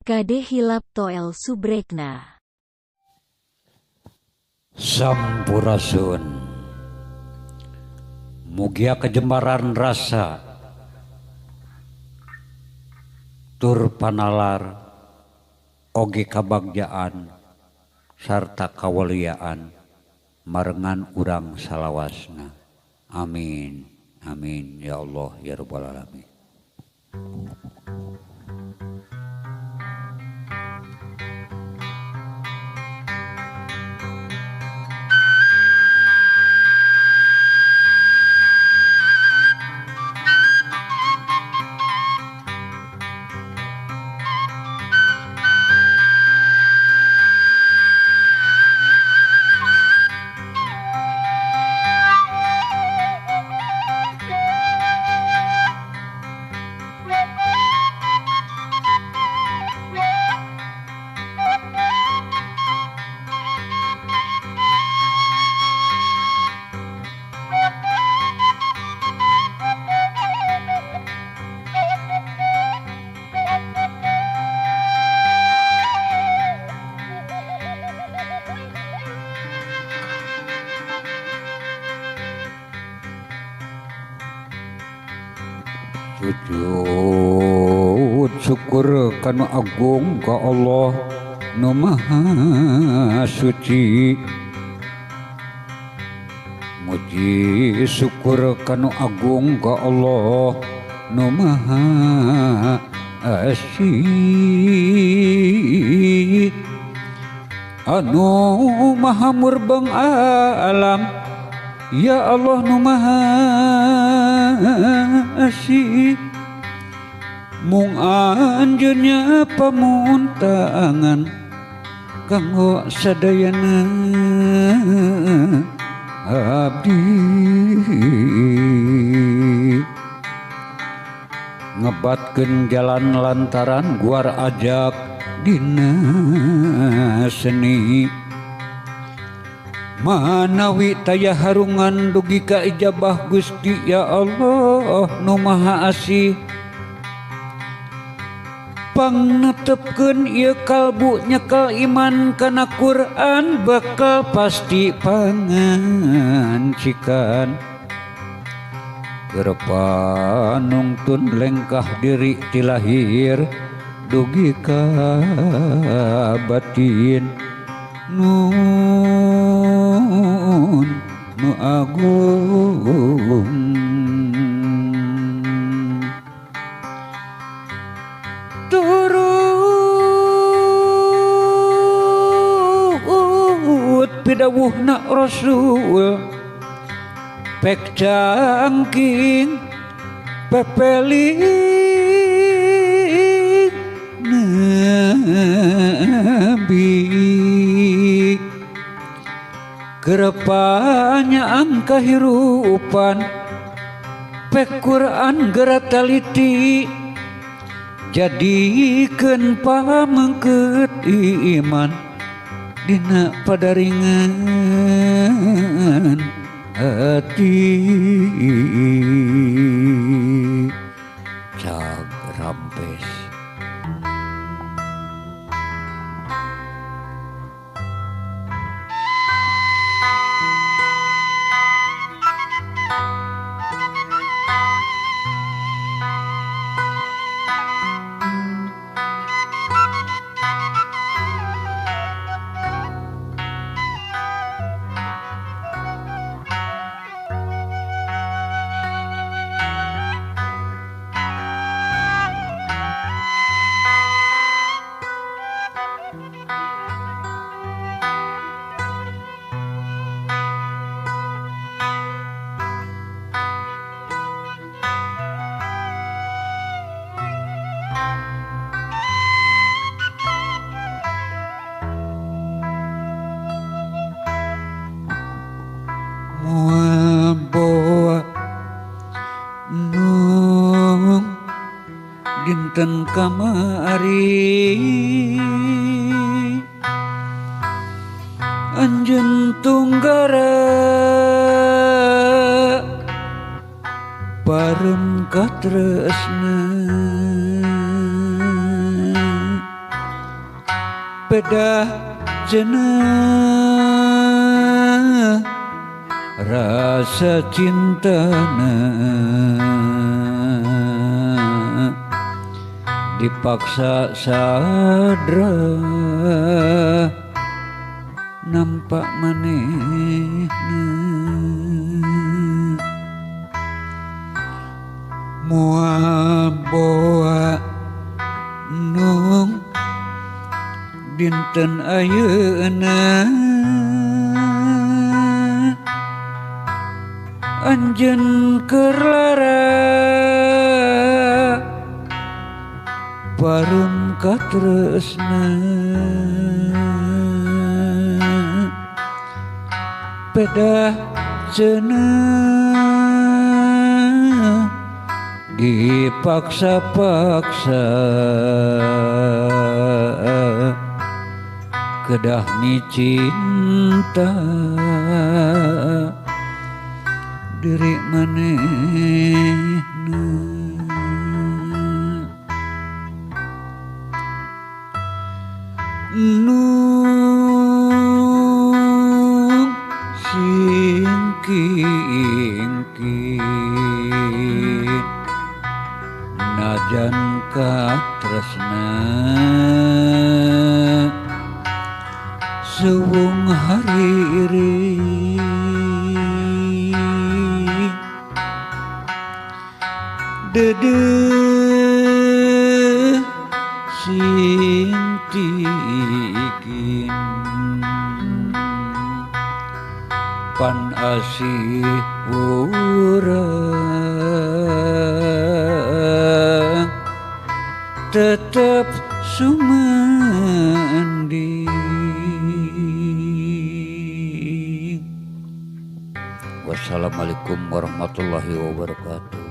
Kade hilap toel subrekna. Sampurasun. Mugia kejembaran rasa tur panalar oge kabagjaan sarta kawaliaan marengan urang salawasna. Amin. Amin ya Allah ya rabbal alamin. Sujud syukur kanu agung ka Allah nu maha suci. Muji syukur kanu agung ka Allah nu maha asih. Anu maha murbeng alam ya Allah nu maha asih. Mung anjeunnya pamuntangan kanggo sadayana abdi. Ngebatkeun jalan lantaran guar ajak dina seni. Manawi taya harungan dugi ka ijabah Gusti ya Allah nu maha asih. Pangnetepkeun ieu kalbu nyekel iman kana Quran bakal pasti pangancikan. Keur panungtun lengkah diri ti lahir dugi ka batin. Nun nu agung. Turut pidawuhna Rasul pek cangking pepeling Nabi. Kerepanyaan kahirupan pek Quran gerataliti jadikeun pamengkeut iman dina padaringan hati. Cag rampes. Dinten kamari anjeun tunggara parem katresna. Pedah cenah rasa cintana dipaksa sadra nampak manehna moal boa nung dinten ayeuna anjeun keur lara parum katresna pedah cenah dipaksa-paksa kedah micinta diri manehna. Nung singking najan katresna suwung hariri dedeh sing tikin pan asih urang tetep sumanding. Wassalamualaikum warahmatullahi wabarakatuh.